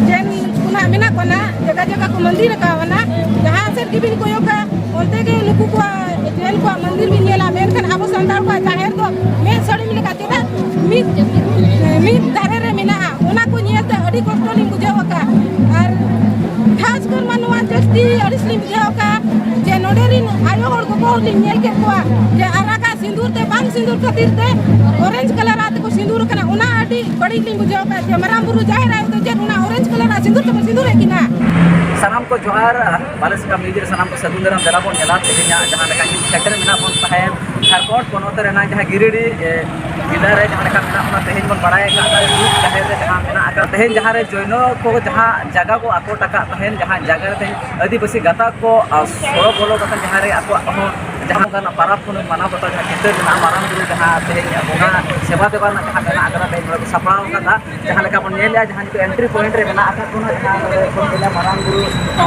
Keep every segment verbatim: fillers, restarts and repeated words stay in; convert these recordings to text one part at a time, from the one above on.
ᱡᱮᱱ ᱠᱚ ᱱᱟᱜ ᱢᱮᱱᱟᱜ ᱠᱚᱣᱟ ᱱᱟᱜ, ᱡᱟᱭᱜᱟ ᱡᱟᱭᱜᱟ ᱠᱚ ᱢᱚᱱᱫᱤᱨ ᱟᱠᱟᱣᱟ ᱱᱟᱜ, ᱡᱟᱦᱟᱸ ᱥᱮᱫ ᱜᱮᱵᱤᱱ ᱠᱚᱭᱚᱜᱟ, ᱚᱱᱛᱮ ᱜᱮ ᱱᱩᱠᱩ ᱠᱚᱣᱟᱜ ᱡᱮᱱ ᱠᱚᱣᱟᱜ ᱢᱚᱱᱫᱤᱨ ᱵᱤᱱ ᱧᱮᱞᱟ, ᱢᱮᱱᱠᱷᱟᱱ ᱟᱵᱚ ᱥᱟᱱᱛᱟᱲ ᱠᱚᱣᱟᱜ ᱡᱟᱦᱮᱨ ᱫᱚ ᱢᱮᱫ ᱥᱟᱹᱲᱤᱢ ᱞᱮᱠᱟ ᱪᱮᱫᱟᱜ ᱢᱤᱫ, ᱢᱤᱫ ᱫᱷᱟᱨᱮ ᱨᱮ ᱢᱮᱱᱟᱜᱼᱟ? ᱚᱱᱟ ᱠᱚ ᱧᱮᱞ ᱛᱮ ᱟᱹᱰᱤ ᱠᱚᱥᱴᱚ ᱞᱤᱧ ᱵᱩᱡᱷᱟᱹᱣ ᱟᱠᱟᱫ᱾ ᱟᱨ ᱠᱷᱟᱥ ᱠᱚᱨ ᱢᱟ ᱱᱚᱣᱟ ᱡᱟᱹᱥᱛᱤ ᱟᱹᱲᱤᱥ ᱞᱤᱧ ᱵᱩᱡᱷᱟᱹᱣ ᱟᱠᱟᱫ ᱡᱮ ᱱᱚᱰᱮ ᱨᱤᱱ ᱟᱭᱳ ᱦᱚᱲ ᱜᱚᱜᱚ ᱦᱚᱲ ᱞᱤᱧ ᱧᱮᱞ ᱠᱮᱫ ᱠᱚᱣᱟ ᱡᱮ ᱟᱨᱟᱜᱟᱜ ᱥᱤᱸᱫᱩᱨ ᱛᱮ ᱵᱟᱝ ᱥᱤᱸᱫᱩᱨ ᱠᱷᱟᱹᱛᱤᱨ ᱛᱮ orange colour ᱟᱜ ᱛᱮᱠᱚ ᱥᱤᱸᱫᱩᱨ ᱟᱠᱟᱱᱟ᱾ ᱚᱱᱟ ᱟᱹᱰᱤ ᱵᱟᱹᱲᱤᱡ ᱞᱤᱧ ᱵᱩᱡᱷᱟᱹᱣ ᱟᱠᱟᱫ ᱡᱮ ᱢᱟᱨᱟᱝ ᱵᱩᱨᱩ ᱡᱟᱦᱮᱨ ᱟᱭᱳ ᱫᱚ ᱪᱮᱫ ᱚᱱᱟ orange colour ᱟᱜ ᱥᱤᱸᱫᱩᱨ ᱛᱮᱠᱚ ᱥᱤᱸᱫᱩᱨᱮᱫ ᱠᱤᱱᱟ? ᱥᱟᱱᱟᱢ ᱠᱚ ᱡᱚᱦᱟᱨ, ᱵᱟᱞᱮ ᱥᱟᱠᱟᱢ ᱱᱤᱭᱩᱡᱽ ᱨᱮ ᱥᱟᱱᱟᱢ ᱠᱚ ᱥᱟᱹᱜᱩᱱ ᱫᱟᱨᱟᱢ᱾ ᱫᱮᱞᱟ ᱵᱚᱱ ᱧᱮᱞᱟ ᱛᱮᱦᱮᱧᱟᱜ ᱡᱟᱦᱟᱸ ᱞᱮᱠᱟ ᱧᱩᱛ ᱥᱮᱴᱮᱨ ᱢᱮᱱᱟᱜ ᱵᱚᱱ ᱛᱟᱦᱮᱸᱫ ᱡᱷᱟᱲᱠᱷᱚᱸᱰ ᱯᱚᱱᱚᱛ ᱨᱮᱱᱟᱜ ᱡᱟᱦᱟᱸ ᱜᱤᱨᱤᱰᱤ, ᱮ, ᱡᱮᱞᱟ ᱨᱮ ᱡᱟᱦᱟᱸ ᱞᱮᱠᱟ ᱢᱮᱱᱟᱜ ᱵᱚᱱᱟ, ᱛᱮᱦᱮᱧ ᱵᱚᱱ ᱵᱟᱲᱟᱭ ᱟᱠᱟᱫᱟ ᱧᱩᱛ ᱡᱟᱦᱮᱨ ᱨᱮ ᱡᱟᱦᱟᱸ ᱢᱮᱱᱟᱜ ᱟᱠᱟᱫ, ᱛᱮᱦᱮᱧ ᱡᱟᱦᱟᱸ ᱨᱮ ᱡᱚᱭᱱᱚ ᱠᱚ ᱡᱟᱦᱟᱸ ᱡᱟᱭᱜᱟ ᱠᱚ ᱟᱠᱚᱴ ᱟᱠᱟᱫ ᱛᱟᱦᱮᱸᱫ, ᱡᱟᱦᱟᱸ ᱡᱟᱭᱜᱟ ᱨᱮ ᱛᱮᱦᱮᱧ ᱟᱹᱫᱤᱵᱟᱹᱥᱤ ᱜᱟᱛᱟᱠ ᱠᱚ, ᱟ, ᱥᱚᱲᱚ ᱵᱚᱞᱚ ᱠᱟᱛᱮ ᱡᱟᱦᱟᱸ ᱨᱮ ᱟᱠᱚᱣᱟᱜ ᱦᱚᱸ ᱡᱟᱦᱟᱸ ᱞᱮᱠᱟᱱᱟᱜ ᱯᱟᱨᱟᱵᱽ ᱯᱩᱱᱟᱹᱭ ᱢᱟᱱᱟᱣ ᱵᱟᱛᱟᱣ ᱡᱟᱦᱟᱸ ᱪᱤᱛᱟᱹᱨ ᱢᱮᱱᱟᱜᱼᱟ, ᱢᱟᱨᱟᱝ ᱵᱩᱨᱩ ᱡᱟᱦᱟᱸ ᱛᱮᱦᱮᱧ ᱵᱚᱸᱜᱟ ᱥᱮᱵᱟ ᱫᱮᱵᱟ ᱨᱮᱱᱟᱜ ᱡᱟᱦᱟᱸ ᱢᱮᱱᱟᱜ ᱟᱠᱟᱫᱟ, ᱛᱮᱦᱮᱧ ᱱᱚᱰᱮ ᱠᱚ ᱥᱟᱯᱲᱟᱣ ᱟᱠᱟᱫᱟ᱾ ᱡᱟᱦᱟᱸ ᱞᱮᱠᱟ ᱵᱚᱱ ᱧᱮᱞᱮᱫᱼᱟ, ᱡᱟᱦᱟᱸ ᱱᱤᱛᱚᱜ entry point ᱨᱮ ᱢᱮᱱᱟᱜ ᱟᱠᱟᱫ ᱵᱚᱱᱟ, ᱡᱟᱦᱟᱸ ᱱᱚᱰᱮ ᱠᱷᱚᱱ ᱜᱮ ᱢᱟᱨᱟᱝ ᱵᱩᱨᱩ, ᱟ,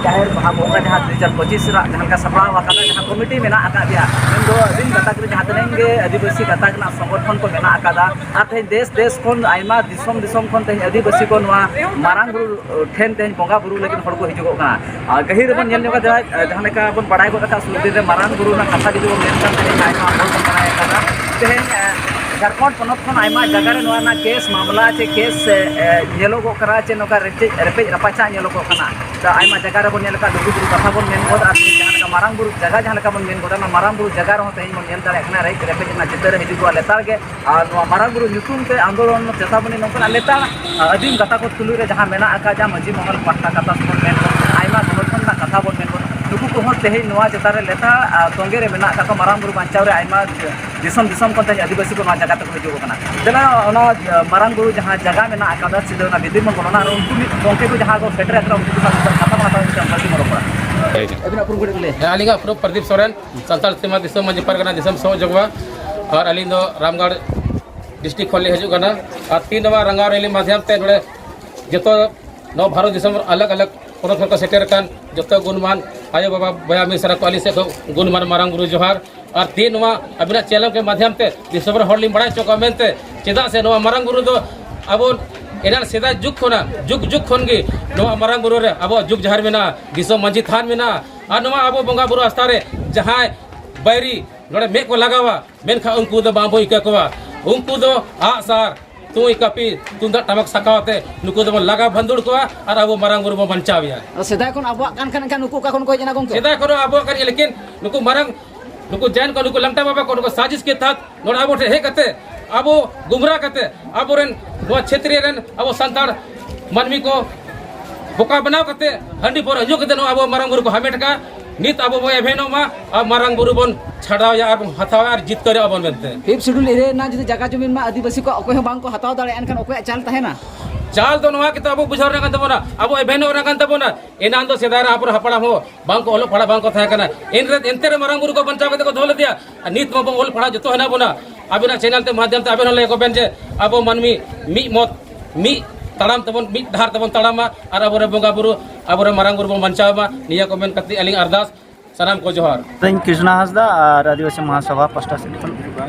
ᱡᱟᱦᱮᱨ ᱵᱟᱦᱟ ᱵᱚᱸᱜᱟ ᱡᱟᱦᱟᱸ ᱫᱩ ᱦᱟᱡᱟᱨ ᱯᱚᱸᱪᱤᱥ ᱨᱮᱱᱟᱜ ᱡᱟᱦᱟᱸ ᱞᱮᱠᱟ ᱥᱟᱯᱲᱟᱣ ᱟᱠᱟᱫᱟ, ᱡᱟᱦᱟᱸ ᱠᱚᱢᱤᱴᱤ ᱢᱮᱱᱟᱜ ᱟᱠᱟᱫ ᱜᱮᱭᱟ, ᱢᱮᱱᱫᱚ ᱟᱹᱫᱤᱢ ᱜᱟᱛᱟᱠ ᱨᱮ ᱡᱟᱦᱟᱸ ᱛᱤᱱᱟᱹᱜ ᱜᱮ ᱟᱹᱫᱤᱵᱟᱹᱥᱤ ᱜᱟᱛᱟᱠ ᱨᱮᱱᱟᱜ ᱥᱚᱝᱜᱚᱴᱷᱚᱱ ᱠᱚ ᱢᱮᱱᱟᱜ ᱟᱠᱟᱫᱟ, ᱟᱨ ᱛᱮᱦᱮᱧ ᱫᱮᱥ ᱫᱮᱥ ᱠᱷᱚᱱ ᱟᱭᱢᱟ ᱫᱤᱥᱚᱢ ᱫᱤᱥᱚᱢ ᱠᱷᱚᱱ ᱛᱮᱦᱮᱧ ᱟᱹᱫᱤᱵᱟᱹᱥᱤ ᱠᱚ ᱱᱚᱣᱟ ᱢᱟᱨᱟᱝ ᱵᱩᱨᱩ ᱴᱷᱮᱱ ᱛᱮᱦᱮᱧ ᱵᱚᱸᱜᱟ ᱵᱩᱨᱩ ᱞᱟᱹᱜᱤᱫ ᱦᱚᱲ ᱠᱚ ᱦᱤᱡᱩᱜᱚᱜ ᱠᱟᱱᱟ᱾ ᱟᱨ ᱜᱟᱹᱦᱤᱨ ᱨᱮᱵᱚᱱ ᱧᱮᱞ ᱧᱚᱜᱟ, ᱡᱟᱦᱟᱸ, ᱡᱟᱦᱟᱸ ᱞᱮᱠᱟ ᱵᱚᱱ ᱵᱟᱲᱟᱭ ᱜᱚᱫ ᱟᱠᱟᱫ, ᱥᱩᱨ ᱫᱤᱱ ᱨᱮ ᱢᱟᱨᱟᱝ ᱵᱩᱨᱩ ᱨᱮᱱᱟᱜ ᱠᱟᱛᱷᱟ ᱡᱩᱫᱤ ᱵᱚᱱ ᱢᱮᱱ ᱠᱷᱟᱱ, ᱛᱮᱦᱮᱧ ᱟᱭᱢᱟ ᱦᱚᱲ ᱵᱚᱱ ᱵᱟᱲᱟᱭ ᱟᱠᱟᱫᱟ᱾ ᱛᱮᱦᱮᱧ, ᱮ, ᱡᱷᱟᱲᱠᱷᱚᱸᱰ ᱯᱚᱱᱚᱛ ᱠᱷᱚᱱ ᱟᱭᱢᱟ ᱡᱟᱭᱜᱟ ᱨᱮ ᱱᱚᱣᱟ ᱨᱮᱱᱟᱜ ᱠᱮᱥ ᱢᱟᱢᱞᱟ ᱪᱮ ᱠᱮᱥ, ᱮ, ᱮ, ᱧᱮᱞᱚᱜᱚᱜ ᱠᱟᱱᱟ ᱪᱮ ᱱᱚᱝᱠᱟ ᱨᱮᱯᱮᱡ, ᱨᱮᱯᱮᱡ ᱨᱟᱯᱟᱪᱟᱜ ᱧᱮᱞᱚᱜᱚᱜ ᱠᱟᱱᱟ᱾ ᱛᱚ ᱟᱭᱢᱟ ᱡᱟᱭᱜᱟ ᱨᱮᱵᱚᱱ ᱧᱮᱞ ᱟᱠᱟᱫ, ᱞᱩᱜᱩ ᱵᱩᱨᱩ ᱠᱟᱛᱷᱟ ᱵᱚᱱ ᱢᱮᱱ ᱜᱚᱫ, ᱟᱨ ᱡᱟᱦᱟᱸ ᱞᱮᱠᱟ ᱢᱟᱨᱟᱝ ᱵᱩᱨᱩ ᱡᱟᱭᱜᱟ, ᱡᱟᱦᱟᱸ ᱞᱮᱠᱟ ᱵᱚᱱ ᱢᱮᱱ ᱜᱚᱫᱟ, ᱚᱱᱟ ᱢᱟᱨᱟᱝ ᱵᱩᱨᱩ ᱡᱟᱭᱜᱟ ᱨᱮᱦᱚᱸ ᱛᱮᱦᱮᱧ ᱵᱚᱱ ᱧᱮᱞ ᱫᱟᱲᱮᱭᱟᱜ ᱠᱟᱱᱟ, ᱨᱮᱡ ᱨᱮᱯᱮᱡ ᱨᱮᱱᱟᱜ ᱪᱤᱛᱟᱹᱨ ᱦᱤᱡᱩᱜᱚᱜᱼᱟ ᱞᱮᱛᱟᱲ ᱜᱮ᱾ ᱟᱨ ᱱᱚᱣᱟ ᱢᱟᱨᱟᱝ ᱵᱩᱨᱩ ᱧᱩᱛᱩᱢ ᱛᱮ ᱟᱱᱫᱳᱞᱚᱱ ᱪᱮᱛᱟᱣᱱᱤ ᱱᱚᱝᱠᱟᱱᱟᱜ ᱞᱮᱛᱟᱲ, ᱟ, ᱟᱹᱫᱤᱢ ᱜᱟᱛᱟᱠᱚ ᱛᱩᱞᱩᱡ ᱨᱮ ᱡᱟᱦᱟᱸ ᱢᱮᱱᱟᱜ ᱟᱠᱟᱫ, ᱡᱟᱦᱟᱸ ᱢᱟᱹᱡᱷᱤ ᱢᱚᱦᱚᱞ ᱯᱟᱦᱴᱟ ᱠᱟᱛᱷᱟ ᱵᱚᱱ ᱢᱮᱱ ᱜᱚᱫ, ᱟᱭᱢᱟ ᱥᱚᱝᱜᱚᱴᱷᱚᱱ ᱨᱮᱱᱟᱜ ᱠᱟᱛᱷᱟ ᱵᱚᱱ ᱢᱮᱱ ᱜᱚᱫ, ᱱᱩᱠᱩ ᱠᱚᱦᱚᱸ ᱛᱮᱦᱮᱧ ᱱᱚᱣᱟ ᱪᱮᱛᱟᱱ ᱨᱮ ᱞᱮᱛᱟᱲ, ᱟ, ᱛᱚᱸᱜᱮ ᱨᱮ ᱢᱮᱱᱟᱜ ᱟᱠᱟᱫ ᱠᱚᱣᱟ᱾ ᱢᱟᱨᱟᱝ ᱵᱩᱨᱩ ᱵᱟᱧᱪᱟᱣ ᱨᱮ ᱟᱭᱢᱟ ᱫᱤᱥᱚᱢ ᱫᱤᱥᱚᱢ ᱠᱷᱚᱱ ᱛᱮᱦᱮᱧ ᱟᱹᱫᱤᱵᱟᱹᱥᱤ ᱠᱚ ᱱᱚᱣᱟ ᱡᱟᱭᱜᱟ ᱛᱮᱠᱚ ᱦᱤᱡᱩᱜ ᱠᱟᱱᱟ᱾ ᱫᱮᱞᱟ ᱚᱱᱟ, ᱟ, ᱢᱟᱨᱟᱝ ᱵᱩᱨᱩ ᱡᱟᱦᱟᱸ ᱡᱟᱭᱜᱟ ᱢᱮᱱᱟᱜ ᱟᱠᱟᱫᱟ, ᱥᱤᱫᱟᱹ ᱚᱱᱟ ᱵᱤᱫᱤᱨ ᱢᱚᱱ ᱚᱱᱟ ᱨᱮ ᱩᱱᱠᱩ ᱢᱤᱫ ᱜᱚᱢᱠᱮ ᱠᱚ ᱡᱟᱦᱟᱸ ᱠᱚ ᱥᱮᱴᱮᱨ ᱟᱠᱟᱱᱟ, ᱩᱱᱠᱩ ᱠᱚ ᱥᱟᱶ ᱠᱟᱛᱷᱟ ᱵᱚᱱ ᱦᱟᱛᱟᱣ ᱞᱮᱠᱷᱟᱱ ᱵᱷᱟᱹᱜᱤ ᱧᱮᱞᱚᱜ ᱠᱟᱱᱟ᱾ ᱟᱹᱵᱤᱱᱟᱜ ᱩᱯᱨᱩᱢ ᱠᱟᱹᱴᱤᱡ ᱞᱟᱹᱭ᱾ ᱦᱮᱸ, ᱟᱹᱞᱤᱧᱟᱜ ᱩᱯᱨᱩᱢ ᱯᱨᱚᱫᱤᱯ ᱥᱚᱨᱮᱱ, ᱥᱟᱱᱛᱟᱲ ᱥᱤᱢᱟ ᱫᱤᱥᱚᱢ ᱢᱟᱹᱡᱷᱤ ᱯᱟᱨᱜᱟᱱᱟ ᱫᱤᱥᱚᱢ ᱥᱚᱦᱚ ᱡᱚᱜᱽᱣᱟ, ᱟᱨ ᱟᱹᱞᱤᱧ ᱫᱚ ᱨᱟᱢᱜᱚᱲ ᱰᱤᱥᱴᱨᱤᱠᱴ ᱠᱷᱚᱱ ᱞᱤᱧ ᱦᱤᱡᱩᱜ ᱠᱟᱱᱟ᱾ ᱟᱨ ᱛᱤᱱ ᱱᱚᱣᱟ ᱨᱟᱸᱜᱟᱣ ᱨᱮᱞᱤ ᱢᱟᱫᱷᱭᱚᱢ ᱛᱮ ᱱᱚᱰᱮ ᱡᱚᱛᱚ ᱱᱚᱣᱟ ᱵᱷᱟᱨᱚᱛ ᱫᱤᱥᱚᱢ ᱟᱞᱟᱜᱽ ᱟᱞᱟᱜᱽ ᱯᱚᱱᱚᱛ ᱠᱷᱚᱱ ᱠᱚ ᱥᱮᱴᱮᱨ ᱟᱠᱟᱱ ᱡᱚᱛᱚ ᱜᱩᱱᱢᱟᱱ ᱟᱭᱳ ᱵᱟᱵᱟ ᱵᱚᱭᱦᱟ ᱢᱤᱥᱨᱟ ᱠᱚ ᱟᱹᱞᱤᱧ ᱥᱮᱫ ᱠᱷᱚᱱ ᱜᱩᱱᱢᱟᱱ ᱢᱟᱨᱟᱝ ᱵᱩᱨᱩ ᱡᱚᱦᱟᱨ᱾ ᱟᱨ ᱛᱮᱦᱮᱧ ᱱᱚᱣᱟ ᱟᱹᱵᱤᱱᱟᱜ ᱪᱮᱱᱮᱞ ᱠᱚ ᱢᱟᱫᱷᱭᱚᱢ ᱛᱮ ᱫᱤᱥᱚᱢ ᱨᱮᱱ ᱦᱚᱲ ᱞᱤᱧ ᱵᱟᱲᱟᱭ ᱦᱚᱪᱚ ᱠᱚᱣᱟ ᱢᱮᱱᱛᱮ, ᱪᱮᱫᱟᱜ ᱥᱮ ᱱᱚᱣᱟ ᱢᱟᱨᱟᱝ ᱵᱩᱨᱩ ᱫᱚ ᱟᱵᱚ ᱮᱱᱟᱱ ᱥᱮᱫᱟᱭ ᱡᱩᱜᱽ ᱠᱷᱚᱱᱟᱜ, ᱡᱩᱜᱽ ᱡᱩᱜᱽ ᱠᱷᱚᱱ ᱜᱮ ᱱᱚᱣᱟ ᱢᱟᱨᱟᱝ ᱵᱩᱨᱩ ᱨᱮ ᱟᱵᱚᱣᱟᱜ ᱡᱩᱜᱽ ᱡᱟᱦᱮᱨ ᱢᱮᱱᱟᱜᱼᱟ, ᱫᱤᱥᱚᱢ ᱢᱟᱹᱡᱷᱤ ᱛᱷᱟᱱ ᱢᱮᱱᱟᱜᱼᱟ᱾ ᱟᱨ ᱱᱚᱣᱟ ᱟᱵᱚ ᱵᱚᱸᱜᱟ ᱵᱩᱨᱩ ᱟᱥᱛᱷᱟ ᱨᱮ ᱡᱟᱦᱟᱸᱭ ᱵᱟᱹᱭᱨᱤ ᱱᱚᱰᱮ ᱢᱮᱫ ᱠᱚ ᱞᱟᱜᱟᱣᱟ, ᱢᱮᱱᱠᱷᱟᱱ ᱩᱱᱠᱩ ᱫᱚ ᱵᱟᱝ ᱵᱚᱱ ᱤᱠᱟᱹ ᱠᱚᱣᱟ᱾ ᱩᱱᱠᱩ ᱫᱚ ᱟᱜ ᱥᱟᱨ, ᱛᱩᱸᱭ, ᱠᱟᱹᱯᱤ, ᱛᱩᱢᱫᱟᱜ ᱴᱟᱢᱟᱠ ᱥᱟᱠᱟᱣ ᱟᱛᱮ ᱱᱩᱠᱩ ᱫᱚᱵᱚᱱ ᱞᱟᱜᱟ ᱵᱷᱟᱱᱫᱩᱲ ᱠᱚᱣᱟ ᱟᱨ ᱟᱵᱚ ᱢᱟᱨᱟᱝ ᱵᱩᱨᱩ ᱵᱚᱱ ᱵᱟᱧᱪᱟᱣᱮᱭᱟ᱾ ᱥᱮᱫᱟᱭ ᱠᱷᱚᱱ ᱟᱵᱚᱣᱟᱜ ᱠᱟᱱ ᱠᱷᱟᱱ, ᱮᱱᱠᱷᱟᱱ ᱱᱩᱠᱩ ᱚᱠᱟ ᱠᱷᱚᱱ ᱠᱚ ᱦᱮᱡ ᱮᱱᱟ ᱜᱚᱢᱠᱮ? ᱥᱮᱫᱟᱭ ᱠᱷᱚᱱ ᱟᱵᱚᱣᱟᱜ ᱠᱟᱱ ᱜᱮᱭᱟ, ᱞᱮᱠᱤᱱ ᱱᱩᱠᱩ ᱢᱟᱨᱟᱝ, ᱱᱩᱠᱩ ᱡᱟᱭᱱ ᱠᱚ, ᱱᱩᱠᱩ ᱞᱟᱝᱴᱟ ᱵᱟᱵᱟ ᱠᱚ, ᱱᱩᱠᱩ ᱥᱟᱡᱤᱥ ᱠᱮ ᱛᱟᱦᱟᱛ ᱱᱚᱰᱮ ᱟᱵᱚ ᱴᱷᱮᱱ ᱦᱮᱡ ᱠᱟᱛᱮ, ᱟᱵᱚ ᱜᱩᱢᱨᱟ ᱠᱟᱛᱮ, ᱟᱵᱚᱨᱮᱱ ᱱᱚᱣᱟ ᱪᱷᱮᱛᱨᱤᱭᱟᱹ ᱨᱮᱱ ᱟᱵᱚ ᱥᱟᱱᱛᱟᱲ ᱢᱟᱹᱱᱢᱤ ᱠᱚ ᱵᱚᱠᱟ ᱵᱮᱱᱟᱣ ᱠᱟᱛᱮ, ᱦᱟᱺᱰᱤ ᱯᱟᱹᱣᱨᱟᱹ ᱧᱩ ᱠᱟᱛᱮ ᱱᱚᱣᱟ ᱟᱵᱚ ᱢᱟᱨᱟᱝ ᱵᱩᱨᱩ ᱠᱚ ᱦᱟᱢᱮᱴ ᱠᱟᱜᱼᱟ᱾ ᱱᱤᱛ ᱟᱵᱚ ᱵᱚᱱ ᱮᱵᱷᱮᱱᱚᱜ ᱢᱟ ᱟᱨ ᱢᱟᱨᱟᱝ ᱵᱩᱨᱩ ᱵᱚᱱ ᱪᱷᱟᱰᱟᱣᱮᱭᱟ ᱟᱨ ᱵᱚᱱ ᱦᱟᱛᱟᱣᱟ ᱟᱨ ᱡᱤᱛᱠᱟᱹᱨᱚᱜᱼᱟ ᱵᱚᱱ ᱢᱮᱱᱛᱮ᱾ ᱯᱷᱤᱯᱛᱷ ᱥᱤᱰᱩᱞ ᱮᱨᱤᱭᱟ ᱨᱮᱱᱟᱜ ᱡᱩᱫᱤ ᱡᱟᱭᱜᱟ ᱡᱚᱢᱤᱱ ᱢᱟ ᱟᱹᱫᱤᱵᱟᱹᱥᱤ ᱠᱚᱣᱟᱜ ᱚᱠᱚᱭ ᱦᱚᱸ ᱵᱟᱝ ᱠᱚ ᱦᱟᱛᱟᱣ ᱫᱟᱲᱮᱭᱟᱜᱼᱟ, ᱮᱱᱠᱷᱟᱱ ᱚᱠᱚᱭᱟᱜ ᱪᱟᱞ ᱛᱟᱦᱮᱱᱟ? ᱪᱟᱞ ᱫᱚ ᱱᱚᱣᱟ ᱠᱤᱛᱟᱹ ᱟᱵᱚ ᱵᱩᱡᱷᱟᱹᱣ ᱨᱮᱱᱟᱜ ᱠᱟᱱ ᱛᱟᱵᱚᱱᱟ, ᱟᱵᱚ ᱮᱵᱷᱮᱱᱚᱜ ᱨᱮᱱᱟᱜ ᱠᱟᱱ ᱛᱟᱵᱚᱱᱟ᱾ ᱮᱱᱟᱱ ᱫᱚ ᱥᱮᱫᱟᱭ ᱨᱮ ᱟᱵᱚᱨᱮᱱ ᱦᱟᱯᱲᱟᱢ ᱦᱚᱸ ᱵᱟᱝ ᱠᱚ ᱚᱞᱚᱜ ᱯᱟᱲᱦᱟᱜ ᱵᱟᱝ ᱠᱚ ᱛᱟᱦᱮᱸ ᱠᱟᱱᱟ, ᱮᱱᱨᱮ ᱮᱱᱛᱮ ᱨᱮ ᱢᱟᱨᱟᱝ ᱵᱩᱨᱩ ᱠᱚ ᱵᱟᱧᱪᱟᱣ ᱠᱟᱛᱮ ᱠᱚ ᱫᱚᱦᱚ ᱞᱮᱫᱮᱭᱟ᱾ ᱟᱨ ᱱᱤᱛ ᱢᱟᱵᱚᱱ ᱚᱞ ᱯᱟᱲᱦᱟᱣ ᱡᱚᱛᱚ ᱦᱮᱱᱟᱜ ᱵᱚᱱᱟ᱾ ᱟᱵᱮᱱᱟᱜ ᱪᱮᱱᱮᱞ ᱛᱮ ᱢᱟᱫᱷᱭᱚᱢ ᱛᱮ ᱟᱵᱮᱱ ᱦᱚᱸ ᱞᱟᱹᱭ ᱟᱠᱚ ᱵᱮᱱ ᱡᱮ ᱟᱵᱚ ᱢᱟᱹᱱᱢᱤ ᱢᱤᱫ ᱢᱚᱛ, ᱢᱤᱫ ᱛᱟᱲᱟᱢ ᱛᱮᱵᱚᱱ, ᱢᱤᱫ ᱰᱟᱦᱟᱨ ᱛᱮᱵᱚᱱ ᱛᱟᱲᱟᱢᱟ ᱟᱨ ᱟᱵᱚᱨᱮᱱ ᱵᱚᱸᱜᱟ ᱵᱩᱨᱩ, ᱟᱵᱚᱨᱮᱱ ᱢᱟᱨᱟᱝ ᱵᱩᱨᱩ ᱵᱚᱱ ᱵᱟᱧᱪᱟᱣ ᱢᱟ᱾ ᱱᱤᱭᱟᱹ ᱠᱚ ᱢᱮᱱ ᱠᱟᱛᱮ ᱟᱹᱞᱤᱧ ᱟᱨᱫᱟᱥ, ᱥᱟᱱᱟᱢ ᱠᱚ ᱡᱚᱦᱟᱨ᱾ ᱤᱧ ᱠᱨᱤᱥᱱᱟ ᱦᱟᱸᱥᱫᱟ ᱟᱨ ᱟᱹᱫᱤᱵᱟᱹᱥᱤ ᱢᱟᱦᱟᱥᱚᱵᱷᱟ ᱯᱟᱥᱴᱟ ᱥᱮᱫ ᱠᱷᱚᱱ,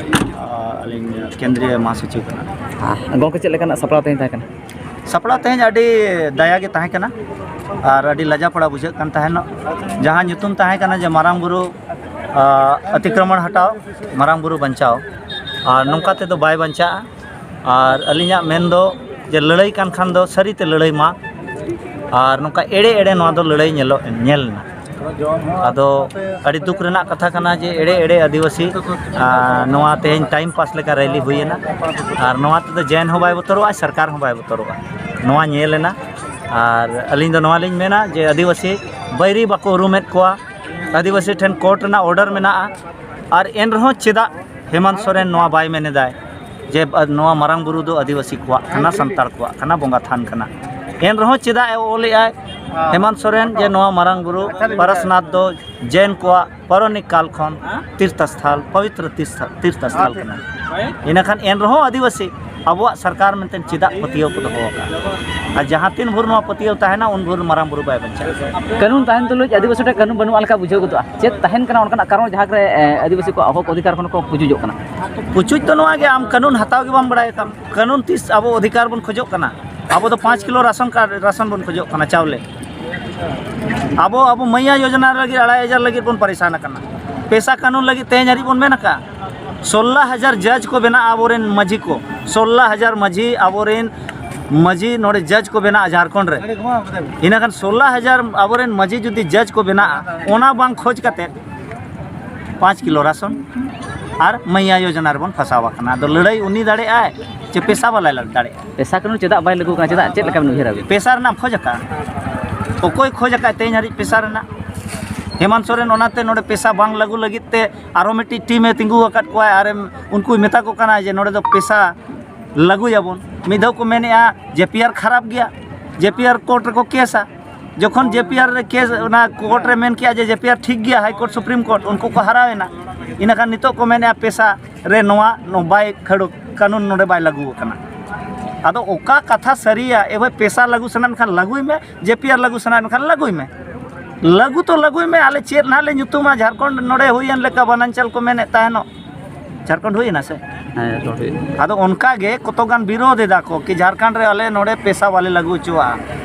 ᱟᱨ ᱟᱹᱞᱤᱧ ᱠᱮᱱᱫᱨᱤᱭᱚ ᱢᱟᱦᱟᱥᱚᱪᱤᱵᱽ ᱠᱟᱱᱟ᱾ ᱜᱚᱢᱠᱮ, ᱪᱮᱫ ᱞᱮᱠᱟᱱᱟᱜ ᱥᱟᱯᱲᱟᱣ ᱛᱮᱦᱮᱧ ᱛᱟᱦᱮᱸ ᱠᱟᱱᱟ? ᱥᱟᱯᱲᱟᱣ ᱛᱮᱦᱮᱧ ᱟᱹᱰᱤ ᱫᱟᱭᱟ ᱜᱮ ᱛᱟᱦᱮᱸ ᱠᱟᱱᱟ ᱟᱨ ᱟᱹᱰᱤ ᱞᱟᱡᱟᱯᱟᱲᱟ ᱵᱩᱡᱷᱟᱹᱜ ᱠᱟᱱ ᱛᱟᱦᱮᱱᱚᱜ, ᱡᱟᱦᱟᱸ ᱧᱩᱛᱩᱢ ᱛᱟᱦᱮᱸ ᱠᱟᱱᱟ ᱡᱮ ᱢᱟᱨᱟᱝ ᱵᱩᱨᱩ, ᱟᱨ, ᱚᱛᱤᱠᱨᱚᱢᱚᱬ ᱦᱟᱴᱟᱣ, ᱢᱟᱨᱟᱝ ᱵᱩᱨᱩ ᱵᱟᱧᱪᱟᱣ, ᱟᱨ ᱱᱚᱝᱠᱟ ᱛᱮᱫᱚ ᱵᱟᱭ ᱵᱟᱧᱪᱟᱜᱼᱟ᱾ ᱟᱨ ᱟᱹᱞᱤᱧᱟᱜ ᱢᱮᱱ ᱫᱚ ᱡᱮ ᱞᱟᱹᱲᱦᱟᱹᱭ ᱠᱟᱱ ᱠᱷᱟᱱ ᱫᱚ ᱥᱟᱹᱨᱤᱛᱮ ᱞᱟᱹᱲᱦᱟᱹᱭ ᱢᱟ, ᱟᱨ ᱱᱚᱝᱠᱟ ᱮᱲᱮ ᱮᱲᱮ ᱱᱚᱣᱟ ᱫᱚ ᱞᱟᱹᱲᱦᱟᱹᱭ ᱧᱮᱞᱚᱜ, ᱧᱮᱞ ᱮᱱᱟ᱾ ᱟᱫᱚ ᱟᱹᱰᱤ ᱫᱩᱠ ᱨᱮᱱᱟᱜ ᱠᱟᱛᱷᱟ ᱠᱟᱱᱟ ᱡᱮ ᱮᱲᱮ ᱮᱲᱮ ᱟᱹᱫᱤᱵᱟᱹᱥᱤ, ᱟᱨ, ᱱᱚᱣᱟ ᱛᱮᱦᱮᱧ ᱴᱟᱭᱤᱢ ᱯᱟᱥ ᱞᱮᱠᱟ ᱨᱮᱞᱤ ᱦᱩᱭᱮᱱᱟ, ᱟᱨ ᱱᱚᱣᱟ ᱛᱮᱫᱚ ᱡᱮᱱ ᱦᱚᱸ ᱵᱟᱭ ᱵᱚᱛᱚᱨᱚᱜᱼᱟ, ᱥᱚᱨᱠᱟᱨ ᱦᱚᱸ ᱵᱟᱭ ᱵᱚᱛᱚᱨᱚᱜᱼᱟ᱾ ᱱᱚᱣᱟ ᱧᱮᱞ ᱮᱱᱟ᱾ ᱟᱨ ᱟᱹᱞᱤᱧ ᱫᱚ ᱱᱚᱣᱟ ᱞᱤᱧ ᱢᱮᱱᱟ ᱡᱮ ᱟᱹᱫᱤᱵᱟᱹᱥᱤ ᱵᱟᱹᱭᱨᱤ ᱵᱟᱠᱚ ᱩᱨᱩᱢᱮᱫ ᱠᱚᱣᱟ, ᱟᱹᱫᱤᱵᱟᱹᱥᱤ ᱴᱷᱮᱱ ᱠᱳᱨᱴ ᱨᱮᱱᱟᱜ ᱚᱨᱰᱟᱨ ᱢᱮᱱᱟᱜᱼᱟ, ᱟᱨ ᱮᱱ ᱨᱮᱦᱚᱸ ᱪᱮᱫᱟᱜ ᱦᱮᱢᱟᱱᱛ ᱥᱚᱨᱮᱱ ᱱᱚᱣᱟ ᱵᱟᱭ ᱢᱮᱱ ᱮᱫᱟᱭ ᱡᱮ, ᱟ, ᱱᱚᱣᱟ ᱢᱟᱨᱟᱝ ᱵᱩᱨᱩ ᱫᱚ ᱟᱹᱫᱤᱵᱟᱹᱥᱤ ᱠᱚᱣᱟᱜ ᱠᱟᱱᱟ, ᱥᱟᱱᱛᱟᱲ ᱠᱚᱣᱟᱜ ᱠᱟᱱᱟ, ᱵᱚᱸᱜᱟ ᱛᱷᱟᱱ ᱠᱟᱱᱟ? ᱮᱱ ᱨᱮᱦᱚᱸ ᱪᱮᱫᱟᱜ ᱮ ᱚᱞᱮᱫᱼᱟᱭ ᱦᱮᱢᱟᱱᱛ ᱥᱚᱨᱮᱱ ᱡᱮ ᱱᱚᱣᱟ ᱢᱟᱨᱟᱝ ᱵᱩᱨᱩ ᱯᱟᱨᱟᱥᱱᱟᱛᱷ ᱫᱚ ᱡᱮᱱ ᱠᱚᱣᱟᱜ ᱯᱳᱨᱟᱱᱤᱠ ᱠᱟᱞ ᱠᱷᱚᱱ ᱛᱤᱨᱛᱷᱚᱥᱛᱷᱟᱱ, ᱯᱚᱵᱤᱛᱨᱚ ᱛᱤᱨᱛᱷᱚ-, ᱛᱤᱨᱛᱷᱚᱥᱛᱷᱟᱱ ᱠᱟᱱᱟ? ᱤᱱᱟᱹᱠᱷᱟᱱ ᱮᱱ ᱨᱮᱦᱚᱸ ᱟᱹᱫᱤᱵᱟᱹᱥᱤ ᱟᱵᱚᱣᱟᱜ ᱥᱚᱨᱠᱟᱨ ᱢᱮᱱᱛᱮ ᱪᱮᱫᱟᱜ ᱯᱟᱹᱛᱭᱟᱹᱣ ᱠᱚ ᱫᱚᱦᱚ ᱟᱠᱟᱫᱼᱟ? ᱟᱨ ᱡᱟᱦᱟᱸ ᱛᱤᱱ ᱵᱷᱳᱨ ᱱᱚᱣᱟ ᱯᱟᱹᱛᱭᱟᱹᱣ ᱛᱟᱦᱮᱱᱟ, ᱩᱱ ᱵᱷᱳᱨ ᱢᱟᱨᱟᱝ ᱵᱩᱨᱩ ᱵᱟᱭ ᱵᱟᱧᱪᱟᱜᱼᱟ᱾ ᱠᱟᱹᱱᱩᱱ ᱛᱟᱦᱮᱱ ᱛᱩᱞᱩᱡ ᱟᱹᱫᱤᱵᱟᱹᱥᱤ ᱴᱷᱮᱱ ᱠᱟᱹᱱᱩᱱ ᱵᱟᱹᱱᱩᱜᱼᱟ ᱞᱮᱠᱟ ᱵᱩᱡᱷᱟᱹᱣ ᱜᱚᱫᱚᱜᱼᱟ᱾ ᱪᱮᱫ ᱛᱟᱦᱮᱱ ᱠᱟᱱᱟ ᱚᱱᱠᱟᱱᱟᱜ ᱠᱟᱨᱚᱱ ᱡᱟᱦᱟᱸ ᱨᱮ, ᱮ, ᱟᱹᱫᱤᱵᱟᱹᱥᱤ ᱠᱚᱣᱟᱜ ᱦᱚᱠ ᱚᱫᱷᱤᱠᱟᱨ ᱠᱷᱚᱱ ᱠᱚ ᱯᱩᱪᱩᱡᱚᱜ ᱠᱟᱱᱟ? ᱯᱩᱪᱩᱡ ᱫᱚ ᱱᱚᱣᱟ ᱜᱮ, ᱟᱢ ᱠᱟᱹᱱᱩᱱ ᱦᱟᱛᱟᱣ ᱜᱮ ᱵᱟᱢ ᱵᱟᱲᱟᱭ ᱠᱟᱱ᱾ ᱠᱟᱹᱱᱩᱱ ᱛᱤᱥ ᱟᱵᱚ ᱚᱫᱷᱤᱠᱟᱨ ᱵᱚᱱ ᱠᱷᱚᱡᱚᱜ ᱠᱟᱱᱟ? ᱟᱵᱚ ᱫᱚ ᱯᱟᱸᱪ ᱠᱤᱞᱳ ᱨᱟᱥᱚᱱ ᱠᱟᱨᱰ, ᱨᱟᱥᱚᱱ ᱵᱚᱱ ᱠᱷᱚᱡᱚᱜ ᱠᱟᱱᱟ, ᱪᱟᱣᱞᱮ᱾ ᱟᱵᱚ, ᱟᱵᱚ ᱢᱟᱹᱭᱟ ᱭᱳᱡᱚᱱᱟ ᱞᱟᱹᱜᱤᱫ ᱟᱲᱟᱭ ᱦᱟᱡᱟᱨ ᱞᱟᱹᱜᱤᱫ ᱵᱚᱱ ᱯᱟᱨᱤᱥᱟᱱ ᱟᱠᱟᱱᱟ᱾ ᱯᱮᱥᱟ ᱠᱟᱹᱱᱩᱱ ᱞᱟᱹᱜᱤᱫ ᱛᱮᱦᱮᱧ ᱦᱟᱹᱨᱤᱡ ᱵᱚᱱ ᱢᱮᱱ ᱟᱠᱟᱫᱼᱟ᱾ ᱥᱳᱞᱞᱳ ᱦᱟᱡᱟᱨ ᱡᱟᱡᱽ ᱠᱚ ᱵᱮᱱᱟᱜᱼᱟ ᱟᱵᱚᱨᱮᱱ ᱢᱟᱹᱡᱷᱤ ᱠᱚ, ᱥᱳᱞᱞᱳ ᱦᱟᱡᱟᱨ ᱢᱟᱹᱡᱷᱤ ᱟᱵᱚᱨᱮᱱ ᱢᱟᱹᱡᱷᱤ ᱱᱚᱰᱮ ᱡᱟᱡᱽ ᱠᱚ ᱵᱮᱱᱟᱜᱼᱟ ᱡᱷᱟᱲᱠᱷᱚᱸᱰ ᱨᱮ᱾ ᱤᱱᱟᱹᱠᱷᱟᱱ ᱥᱳᱞᱞᱳ ᱦᱟᱡᱟᱨ ᱟᱵᱚᱨᱮᱱ ᱢᱟᱹᱡᱷᱤ ᱡᱩᱫᱤ ᱡᱟᱡᱽ ᱠᱚ ᱵᱮᱱᱟᱜᱼᱟ, ᱚᱱᱟ ᱵᱟᱝ ᱠᱷᱚᱡᱽ ᱠᱟᱛᱮ ᱯᱟᱸᱪ ᱠᱤᱞᱳ ᱨᱟᱥᱚᱱ ᱟᱨ ᱢᱟᱹᱭᱟ ᱭᱳᱡᱚᱱᱟ ᱨᱮᱵᱚᱱ ᱯᱷᱟᱸᱥᱟᱣ ᱟᱠᱟᱱᱟ᱾ ᱟᱫᱚ ᱞᱟᱹᱲᱦᱟᱹᱭ ᱩᱱᱤ ᱫᱟᱲᱮᱭᱟᱜᱼᱟᱭ ᱪᱮ ᱯᱮᱥᱟ ᱵᱟᱞᱟᱭ ᱫᱟᱲᱮᱭᱟᱜᱼᱟ? ᱯᱮᱥᱟ ᱠᱟᱹᱱᱩᱱ ᱪᱮᱫᱟᱜ ᱵᱟᱭ ᱞᱟᱹᱜᱩ ᱠᱟᱱᱟ? ᱪᱮᱫᱟᱜ, ᱪᱮᱫ ᱞᱮᱠᱟ ᱵᱮᱱ ᱩᱭᱦᱟᱹᱨᱟ ᱟᱵᱮᱱ? ᱯᱮᱥᱟ ᱨᱮᱱᱟᱜ ᱮᱢ ᱠᱷᱚᱡᱽ ᱟᱠᱟᱫᱼᱟ? ᱚᱠᱚᱭ ᱠᱷᱚᱡᱽ ᱟᱠᱟᱫ ᱛᱮᱦᱮᱧ ᱦᱟᱹᱨᱤᱡ ᱯᱮᱥᱟ ᱨᱮᱱᱟᱜ? ᱦᱮᱢᱟᱱᱛ ᱥᱚᱨᱮᱱ ᱚᱱᱟᱛᱮ ᱱᱚᱰᱮ ᱯᱮᱥᱟ ᱵᱟᱝ ᱞᱟᱹᱜᱩ ᱞᱟᱹᱜᱤᱫ ᱛᱮ ᱟᱨᱚ ᱢᱤᱫᱴᱤᱡ ᱴᱤᱢ ᱮ ᱛᱤᱸᱜᱩ ᱟᱠᱟᱫ ᱠᱚᱣᱟᱭ ᱟᱨ ᱩᱱᱠᱩᱭ ᱢᱮᱛᱟ ᱠᱚ ᱠᱟᱱᱟ ᱡᱮ ᱱᱚᱰᱮ ᱫᱚ ᱯᱮᱥᱟ ᱞᱟᱹᱜᱩᱭᱟᱵᱚᱱ᱾ ᱢᱤᱫ ᱫᱷᱟᱣ ᱠᱚ ᱢᱮᱱᱮᱫᱼᱟ ᱡᱮ ᱯᱤ ᱟᱨ ᱠᱷᱟᱨᱟᱯ ᱜᱮᱭᱟ, ᱡᱮ ᱯᱤ ᱟᱨ ᱠᱳᱨᱴ ᱨᱮᱠᱚ ᱠᱮᱥᱟ᱾ ᱡᱚᱠᱷᱚᱱ ᱡᱮ ᱯᱤ ᱟᱨ ᱨᱮ ᱠᱮᱥ, ᱚᱱᱟ ᱠᱳᱨᱴ ᱨᱮ ᱢᱮᱱ ᱠᱮᱜᱼᱟ ᱡᱮ ᱡᱮ ᱯᱤ ᱟᱨ ᱴᱷᱤᱠ ᱜᱮᱭᱟ, ᱦᱟᱭ ᱠᱳᱨᱴ, ᱥᱩᱯᱨᱤᱢ ᱠᱳᱨᱴ, ᱩᱱᱠᱩ ᱠᱚ ᱦᱟᱨᱟᱣ ᱮᱱᱟ᱾ ᱤᱱᱟᱹᱠᱷᱟᱱ ᱱᱤᱛᱚᱜ ᱠᱚ ᱢᱮᱱᱮᱫᱼᱟ ᱯᱮᱥᱟ ᱨᱮ ᱱᱚᱣᱟ, ᱱᱚᱣᱟ ᱵᱟᱭ ᱠᱷᱟᱹᱲᱩ, ᱠᱟᱹᱱᱩᱱ ᱱᱚᱰᱮ ᱵᱟᱭ ᱞᱟᱹᱜᱩ ᱟᱠᱟᱱᱟ᱾ ᱟᱫᱚ ᱚᱠᱟ ᱠᱟᱛᱷᱟ ᱥᱟᱹᱨᱤᱭᱟ? ᱮ ᱵᱷᱟᱭ, ᱯᱮᱥᱟ ᱞᱟᱹᱜᱩ ᱥᱟᱱᱟᱭᱮᱫ ᱠᱷᱟᱱ ᱞᱟᱹᱜᱩᱭ ᱢᱮ, ᱡᱮ ᱯᱤ ᱟᱨ ᱞᱟᱹᱜᱩ ᱥᱟᱱᱟᱭᱮᱫ ᱠᱷᱟᱱ ᱞᱟᱹᱜᱩᱭ ᱢᱮ᱾ ᱞᱟᱹᱜᱩ ᱛᱚ ᱞᱟᱹᱜᱩᱭ ᱢᱮ, ᱟᱞᱮ ᱪᱮᱫ ᱱᱟᱦᱟᱜ ᱞᱮ ᱧᱩᱛᱩᱢᱟ? ᱡᱷᱟᱲᱠᱷᱚᱸᱰ ᱱᱚᱰᱮ ᱦᱩᱭᱮᱱ ᱞᱮᱠᱟ ᱵᱟᱱᱟᱧᱪᱟᱞ ᱠᱚ ᱢᱮᱱᱮᱫ ᱛᱟᱦᱮᱱᱚᱜ, ᱡᱷᱟᱲᱠᱷᱚᱸᱰ ᱦᱩᱭᱮᱱᱟ ᱥᱮ? ᱦᱮᱸ, ᱡᱷᱟᱲᱠᱷᱚᱸᱰ ᱦᱩᱭᱮᱱᱟ᱾ ᱟᱫᱚ ᱚᱱᱠᱟ ᱜᱮ ᱠᱚᱛᱚᱠ ᱜᱟᱱ ᱵᱤᱨᱳᱫᱷ ᱮᱫᱟ ᱠᱚ ᱠᱤ ᱡᱷᱟᱲᱠᱷᱚᱸᱰ ᱨᱮ ᱟᱞᱮ ᱱᱚᱰᱮ ᱯᱮᱥᱟ ᱵᱟᱞᱮ ᱞᱟᱹᱜᱩ ᱦᱚᱪᱚᱣᱟᱜᱼᱟ,